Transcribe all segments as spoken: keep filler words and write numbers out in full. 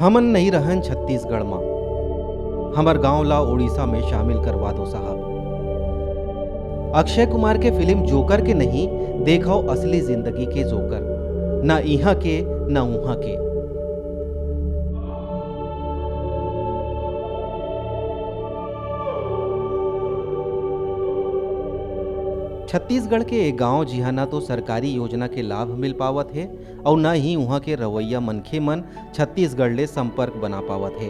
हमन नइ रहन छत्तीसगढ़ म। हमर गांव ला ओडिशा में शामिल करवा दो साहब। अक्षय कुमार के फिल्म जोकर के नहीं, देखव असली जिंदगी के जोकर। ना इहां के, ना उहां के। छत्तीसगढ़ के ए गांव, जिहां ना तो सरकारी योजना के लाभ मिल पावत हे, अउ न ही उहां के रवैया मनखे मन छत्तीसगढ़ ले संपर्क बना पावत हे।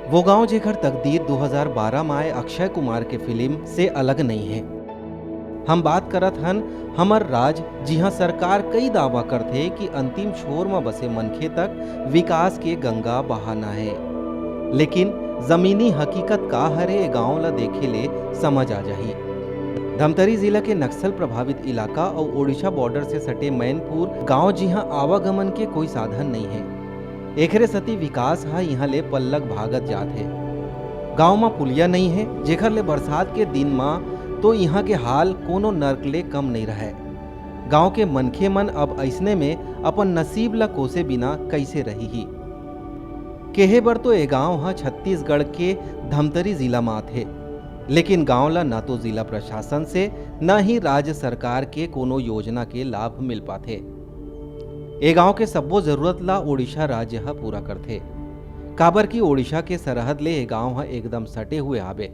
वो गांव, जेकर तकदीर दो हज़ार बारह म आए अक्षय कुमार के फिल्म से अलग नइ हे। हम बात करत हन हमर राज, जिहां सरकार कई दावा करथे कि अंतिम छोर म बसे मनखे तक विकास के गंगा बहाना हे। लेकिन जमीनी हकीकत का हरे, ए गांव ला देखे ले समझ आ जाही। धमतरी जिला के नक्सल प्रभावित इलाका अउ ओडिशा बॉर्डर से सटे मैनपुर गांव, जिहां आवागमन के कोई साधन नइ हे, एकरे सेती विकास ह इहां ले पल्लग भागत जात हे। गांव म पुलिया नइ हे, जेकर ले बरसात के दिन म तो इहां के हाल कोनो नर्क ले कम नइ रहय। गांव के मनखे मन अब अइसने में अपन नसीब ला कोसे बिना कइसे रहिही? केहे बर तो ए गांव ह छत्तीसगढ़ के धमतरी जिला म आथे, लेकिन गांव ला न तो जिला प्रशासन से, न ही राज्य सरकार के कोनो योजना के लाभ मिल पाथे। ए गांव के सब्बो जरूरत ला ओडिशा राज्य ह पूरा करथे, काबर कि ओडिशा के सरहद ले ए गांव ह एकदम सटे हुए हाबे।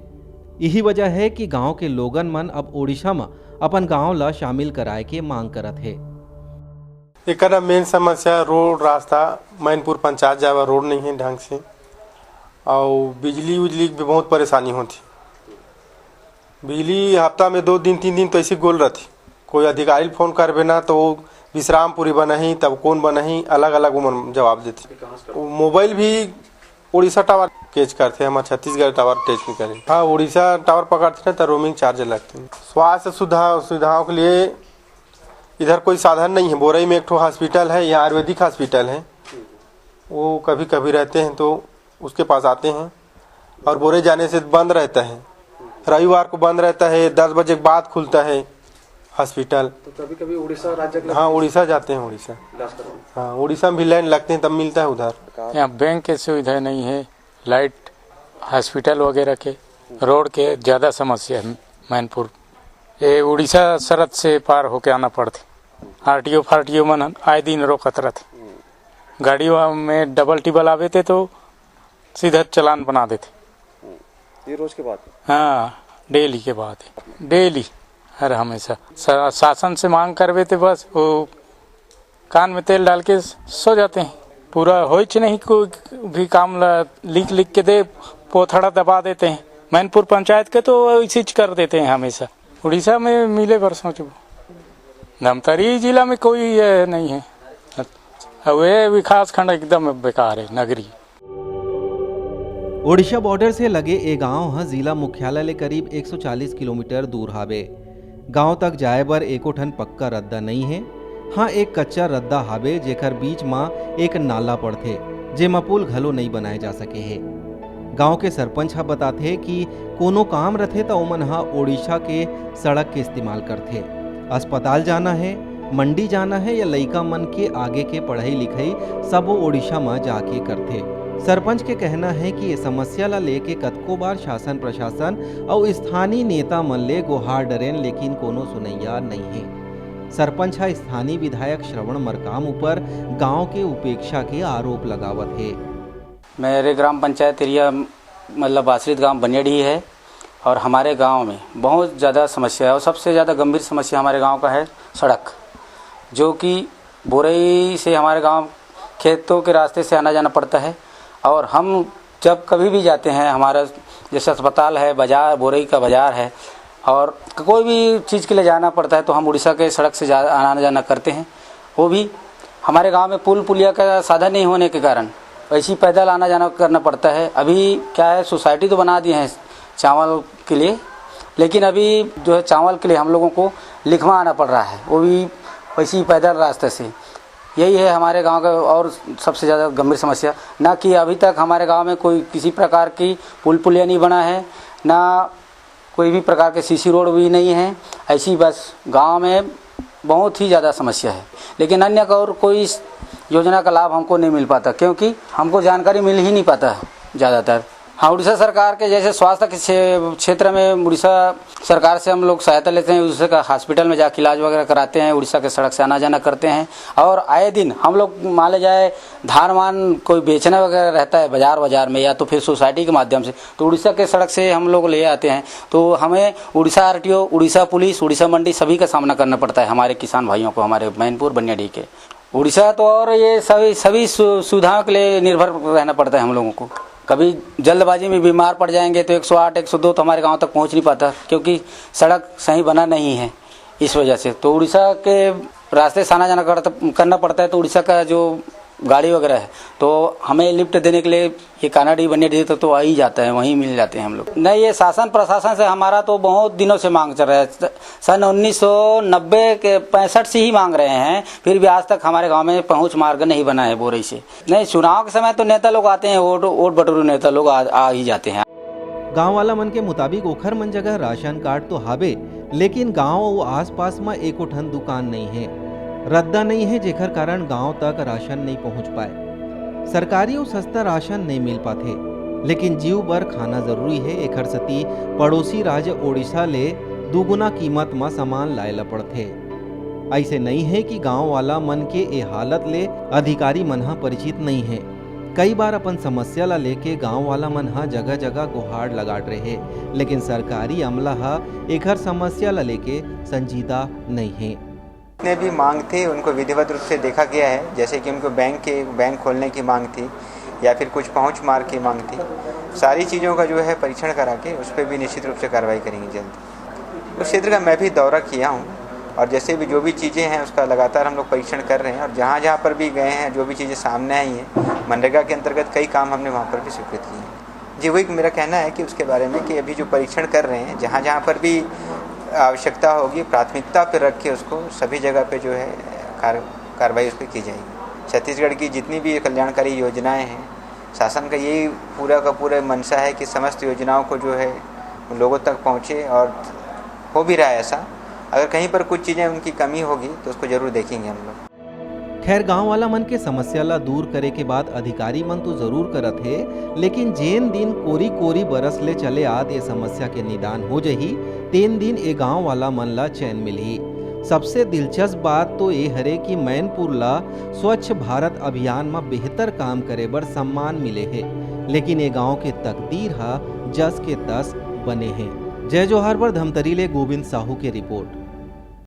इही वजह हे कि गांव के लोगन मन अब ओडिशा म अपन गांव ला शामिल कराए के मांग करत हे। एकर मेन समस्या रोड रास्ता, मैनपुर पंचायत जाए बर रोड नइ हे ढंग से, अउ बिजली उजली के भी बहुत परेशानी होथे। बिजली हफ्ता में दो दिन, तीन दिन तो ऐसे गोल रथे। कोई अधिकारी ल फोन करबे ना, तो वो विश्रामपुरी बनाही, तब कौन बनाही, अलग-अलग उमन जवाब देथे। वो मोबाइल भी उड़ीसा टावर कैच करथे, हमर छत्तीसगढ़ टावर कैच नहीं करे। हाँ, उड़ीसा टावर पकड़थे ना, तो रोमिंग चार्ज लगथे। स्वास्थ्य सुधा-, सुविधाओं के लिए इधर कोई साधन नहीं है। बोरई में एक ठो हॉस्पिटल है, यहाँ आयुर्वेदिक हॉस्पिटल है, वो कभी-कभी रहते हैं तो उसके पास आते हैं, और बोरई जाने से बंद रहता है। रविवार को बंद रहता है, दस बजे के बाद खुलता है हॉस्पिटल। तो कभी-कभी उड़ीसा राज्य के हाँ, उड़ीसा जाते हैं, उड़ीसा। इलाज करवाने। हाँ, उड़ीसा में भी लाइन लगते हैं, तब मिलता है उधर। यहाँ बैंक के सुविधा नहीं है, लाइट, हॉस्पिटल वगैरह के, रोड के ज़्यादा समस्या है मैनपुर। ये उड़ीसा सरहद से पार होके आना पड़थे। आरटीओ फारटीओ मन आए दिन रोकत रथे। गाड़ी में डबल टिबल आवे ते तो सीधा चलान बना देथे। ये रोज के बात है? हाँ, डेली के बात है, डेली, हर हमेशा। सा-, शासन से मांग करबे ते बस वो कान में तेल डाल के सो जाते हैं। पूरा होइच नहीं, कोई भी काम ला लिख लिख के दे, पोथड़ा दबा देते हैं। मैनपुर पंचायत के तो ऐसे ही कर देते हैं हमेशा। उड़ीसा में मिले बर सोचबो, धमतरी जिला में कोई ये नहीं है। अब ये विकास खंड एकदम बेकार है, नगरी। ओडिशा बॉर्डर से लगे ए गांव ह जिला मुख्यालय ले करीब एक सौ चालीस किलोमीटर दूर हावे। गांव तक जाए बर एको ठन पक्का रद्दा नइ हे। हाँ, एक कच्चा रद्दा हावे, जेकर बीच म एक नाला पड़थे, जेमा पुल घलो नइ बनाए जा सके हे। गांव के सरपंच ह बताथे कि कोनो काम रथे, त ओमन ह ओडिशा के सड़क के इस्तेमाल करथे। अस्पताल जाना हे, मंडी जाना हे या लइका मन के आगे के पढ़ई लिखई, सबो ओडिशा म जाके करथे। सरपंच के कहना हे कि ये समस्या ला लेके कतको बार शासन प्रशासन अउ स्थानीय नेता मन ले गोहार डरेन, लेकिन कोनो सुनैया नइ हे। सरपंच ह स्थानीय विधायक श्रवण मरकाम ऊपर गांव के उपेक्षा के आरोप लगावत हे। मेरे ग्राम पंचायत एरिया, मतलब, आश्रित गांव बनियाडीह है और हमारे गांव में बहुत ज़्यादा समस्या है और सबसे ज़्यादा गंभीर समस्या हमारे गांव का है सड़क, जो कि बोरई से हमारे गांव खेतों के रास्ते से आना जाना पड़ता है। और हम जब कभी भी जाते हैं, हमारा जैसे अस्पताल है, बाज़ार, बोरई का बाज़ार है, और कोई भी चीज़ के लिए जाना पड़ता है, तो हम उड़ीसा के सड़क से जा, आना जाना करते हैं। वो भी हमारे गांव में पुल पुलिया का साधन नहीं होने के कारण वैसे ही पैदल आना जाना करना पड़ता है। अभी क्या है, सोसाइटी तो बना दिए हैं चावल के लिए, लेकिन अभी जो है, चावल के लिए हम लोगों को लिखवा आना पड़ रहा है, वो भी वैसे ही पैदल रास्ते से। यही है हमारे गांव का और सबसे ज़्यादा गंभीर समस्या, ना कि अभी तक हमारे गांव में कोई किसी प्रकार की पुल पुलिया नहीं बना है, ना कोई भी प्रकार के सीसी रोड भी नहीं है। ऐसी बस गांव में बहुत ही ज़्यादा समस्या है, लेकिन अन्य का और कोई योजना का लाभ हमको नहीं मिल पाता, क्योंकि हमको जानकारी मिल ही नहीं पाता है ज़्यादातर। हाँ, उड़ीसा सरकार के जैसे स्वास्थ्य के क्षे-, क्षेत्र में उड़ीसा सरकार से हम लोग सहायता लेते हैं, उड़ीसा का हॉस्पिटल में जाके इलाज वगैरह कराते हैं, उड़ीसा के सड़क से आना जाना करते हैं। और आए दिन हम लोग, मान ले जाए, धान वान कोई बेचना वगैरह रहता है बाजार बाजार में, या तो फिर सोसाइटी के माध्यम से, तो उड़ीसा के सड़क से हम लोग ले आते हैं। तो हमें उड़ीसा आरटीओ, उड़ीसा पुलिस, उड़ीसा मंडी, सभी का सामना करना पड़ता है हमारे किसान भाइयों को, हमारे मैनपुर बनियाडीह के। उड़ीसा तो और ये सभी, सभी सु-, सुविधाओं के लिए निर्भर रहना पड़ता है हम लोगों को। कभी जल्दबाजी में बीमार पड़ जाएंगे तो एक सौ आठ, एक सौ दो तो हमारे गांव तक पहुंच नहीं पाता, क्योंकि सड़क सही बना नहीं है। इस वजह से तो उड़ीसा के रास्ते से आना जाना करता, करना पड़ता है। तो उड़ीसा का जो गाड़ी वगैरह है, तो हमें लिफ्ट देने के लिए ये कानाडी बनियाडीह तो, तो आ ही जाता है, वहीं मिल जाते हैं हम लोग। नहीं, ये शासन प्रशासन से हमारा तो बहुत दिनों से मांग चल रहा है। स-, सन उन्नीस सौ नब्बे के, पैंसठ से ही मांग रहे हैं, फिर भी आज तक हमारे गांव में पहुंच मार्ग नहीं बना है बोरई से। नहीं, चुनाव के समय तो नेता लोग आते हैं, वोट, वोट बटोरू नेता लोग आ, आ ही जाते हैं। गांव वाला मन के मुताबिक ओखर मन जगह राशन कार्ड तो हाबे, लेकिन गांव अउ आसपास म एको ठन दुकान नइ हे, रद्दा नइ हे, जेखर कारण गांव तक राशन नइ पहुंच पाए। सरकारी अउ सस्ता राशन नइ मिल पाथे, लेकिन जीव बर खाना जरूरी हे, एखर सेती पड़ोसी राज्य ओडिशा ले दुगुना कीमत म सामान लाए ल पड़थे। अइसे नइ हे कि गांव वाला मन के ए हालत ले अधिकारी मन ह परिचित नइ हे। कई बार अपन समस्या ला लेके गांव वाला मन ह जगह-जगह गुहार लगात रहे, लेकिन सरकारी अमला ह एखर समस्या ला लेके संजीदा नइ हे। जितने भी मांग थे, उनको विधिवत रूप से देखा गया है, जैसे कि उनको बैंक के, बैंक खोलने की मांग थी या फिर कुछ पहुंच मार्ग की मांग थी। सारी चीज़ों का जो है परीक्षण करा के उस पर भी निश्चित रूप से कार्रवाई करेंगे जल्द। उस क्षेत्र का मैं भी दौरा किया हूँ और जैसे भी जो भी चीज़ें हैं उसका लगातार हम लोग परीक्षण कर रहे हैं और जहाँ जहाँ पर भी गए हैं, जो भी चीज़ें सामने आई हैं, मनरेगा के अंतर्गत कई काम हमने वहाँ पर भी स्वीकृत किए हैं। जी, वही मेरा कहना है कि उसके बारे में कि अभी जो परीक्षण कर रहे हैं, जहाँ जहाँ पर भी आवश्यकता होगी, प्राथमिकता पर रख के उसको सभी जगह पे जो है कार-, कार्रवाई उस पर की जाएगी। छत्तीसगढ़ की जितनी भी कल्याणकारी योजनाएं हैं, शासन का यही पूरा का पूरा मंशा है कि समस्त योजनाओं को जो है लोगों तक पहुँचे और हो भी रहा है ऐसा। अगर कहीं पर कुछ चीज़ें उनकी कमी होगी तो उसको जरूर देखेंगे हम लोग। खैर, गांव वाला मन के समस्या ला दूर करे के बात अधिकारी मन तो जरूर करत हे, लेकिन जेन दिन कोरी कोरी बरस ले चले आत ए समस्या के निदान हो जही, तेन दिन ए गांव वाला मन ला चैन मिलही। सबसे दिलचस्प बात तो ए हरे कि मैनपुर ला स्वच्छ भारत अभियान म बेहतर काम करे बर सम्मान मिले हे, लेकिन ए गांव के तकदीर ह जस के तस बने हे। जय जोहार बर धमतरी ले गोविंद साहू के रिपोर्ट।